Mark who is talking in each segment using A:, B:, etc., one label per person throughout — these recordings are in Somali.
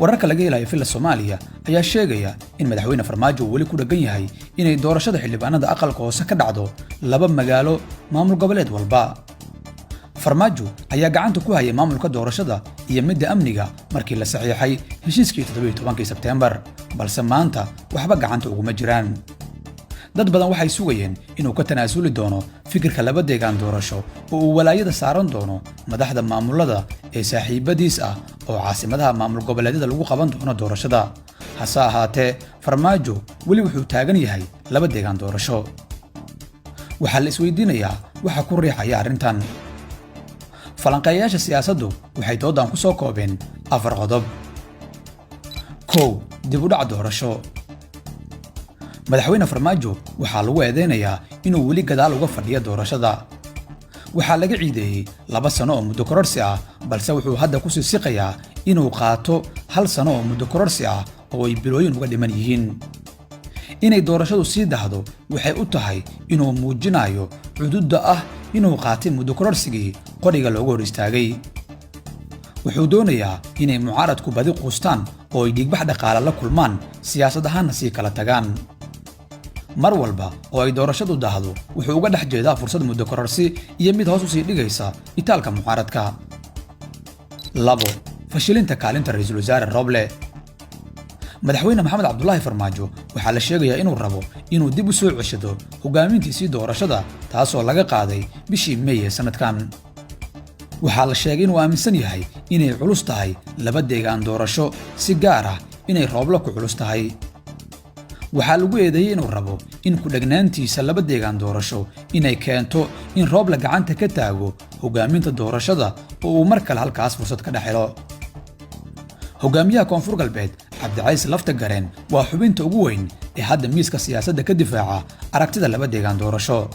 A: Wararka laga helayo Villa Soomaaliya ayaa sheegaya in Madaxweyne Farmaajo uu weli ku dheggan yahay inay doorashada xildhibaanada aqalka hoose ka dhacdo laba magaalo maamul goboleed walba. Farmaajo ayaa gacanta ku hayay maamulka doorashada iyo midda amniga markii la saxiixay heshiiskii 17-kii Sebteembar, balse maanta waxba gacanta uguma jiraan. Dad badan waxay sugayeen inuu ka tanaasuli doono fikirka laba deegaan doorasho oo uu walaayada saaran doono madaxda maamulada ee saaxiibadiis ah oo caasimadaha maamul goboleedyada lagu qaban doono doorashada. Hase ahaatee, Farmaajo weli wuxuu taagan yahay laba deegaan doorasho. Waxaa la isweydiinayaa waxa ku riixaya arrintan. Falanqeeyayaasha siyaasaddu waxay doodan ku soo koobeen afar qodob. 1, dib u dhac doorasho. Madaxweyne Farmaajo waxaa lagu eedeynayaa inuu weli gadaal uga fadhiyo doorashada. Waxaa laga ciideeyey 2 sano oo muddo kororsi ah, balse wuxuu hadda ku sii siqayaa inuu qaato hal sano oo muddo kororsi ah oo ay bilooyin uga dhiman yihiin. Inay doorashadu sii dahdo waxay u tahay inuu muujinayo cududda ah inuu qaatay muddo kororsigii qoriga looga hor istaagay. Wuxuu doonayaa inay mucaaradku badi quustaan oo ay dhiigbax dhaqaale la kulmaan, siyaasad ahaanna sii kala tagaan. Mar walba oo ay doorashadu dahdo, wuxuu uga dhex jeedaa fursad muddo kororsi iyo mid hoos usii dhigaysa itaalka mucaaradka. 2, fashilinta kaalinta Ra'iisul Wasaare Roble. Madaxweyne Maxamed Cabdulaahi Farmaajo waxaa la sheegayaa inuu rabo inuu dib u soo ceshado hogaamintiisii doorashada, taasoo laga qaaday bishii Meey ee sanadkan. Waxaa la sheegay inuu aaminsan yahay inay culus tahay laba deegaan doorasho, si gaar ah inay Rooblo ku culus tahay. Waxaa lagu eedeeyey inuu rabo in ku-dhegnaantiisa laba deegaan doorasho inay keento in Rooble gacanta ka taago hogaaminta doorashada oo uu mar kale halkaas fursad ka dhex helo. Hogaamiyaha Koonfur Galbeed, Cabdicasiis Lafta Gareen, waa xubinta ugu weyn ee hadda miiska siyaasadda ka difaaca aragtida laba deegaan doorasho.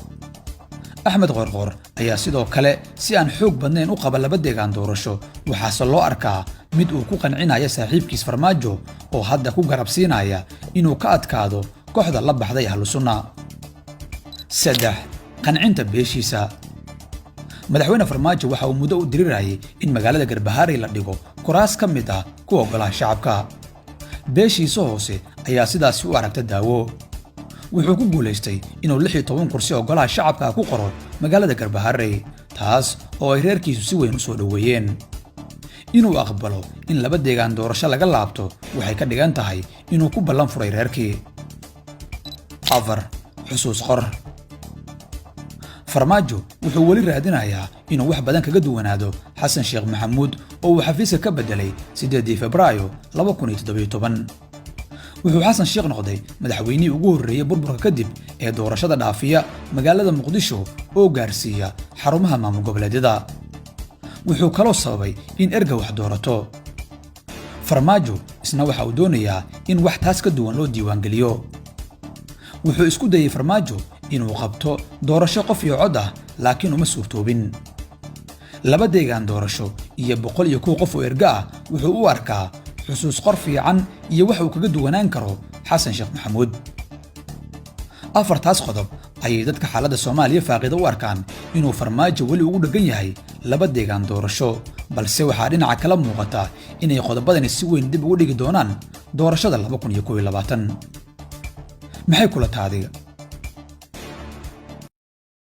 A: Axmed Qorqor ayaa sidoo kale si aan xoog badnayn u qaba laba deegaan doorasho, waxaase loo arkaa mid uu ku qancinaya saaxiibkiis Farmaajo oo hadda ku garab siinaya inuu ka adkaado kooxda la baxday Ahlu Sunna. 3, qancinta beeshiisa. Madaxweyne Farmaajo waxa uu muddo u dirirayay in magaalada Garbahaarey la dhigo kuraas ka mid ah kuwa golaha shacabka. Beeshiisa hoose ayaa sidaasi u aragta daawo. Wuxuu ku guulaystay inuu 16 kursi oo golaha shacabka ku qoro magaalada Garbaharey, taas oo ay reerkiisu si weyn u soo dhoweeyeen. Inuu aqbalo in laba deegaan doorasho laga laabto waxay ka dhigan tahay inuu ku ballan furay reerkii. 4, xusuus qor. Farmaajo wuxuu weli raadinayaa inuu wax badan kaga duwanaado Xasan Sheekh Maxamuud oo uu xafiiska ka beddelay 8-dii Febraayo 2017. Wuxuu Xasan Sheekh noqday madaxweynihii ugu horreeyey burburka kadib ee doorashada dhaafiya magaalada Muqdisho oo gaarsiiya xarumaha maamul goboleedyada. Wuxuu kaloo sababay in erga wax doorato. Farmaajo isna waxa uu doonayaa in wax taas ka duwan loo diiwaangeliyo. Wuxuu isku dayey Farmaajo inuu qabto doorasho qof iyo cod ah, laakiin uma suurtoobin. Laba deegaan doorasho iyo 101 qof oo erga ah wuxuu u arkaa xusuus qor fiican iyo wax uu kaga duwanaan karo Xasan Sheekh Maxamuud. Afartaas qodob ayay dadka xaaladda Soomaaliya faaqida u arkaan inuu Farmaajo weli ugu dheggan yahay laba deegaan doorasho, balse waxaa dhinaca kala muuqata inay qodobadani si weyn dib ugu dhigi doonaan doorashada 2021. Maxay kula taadiga?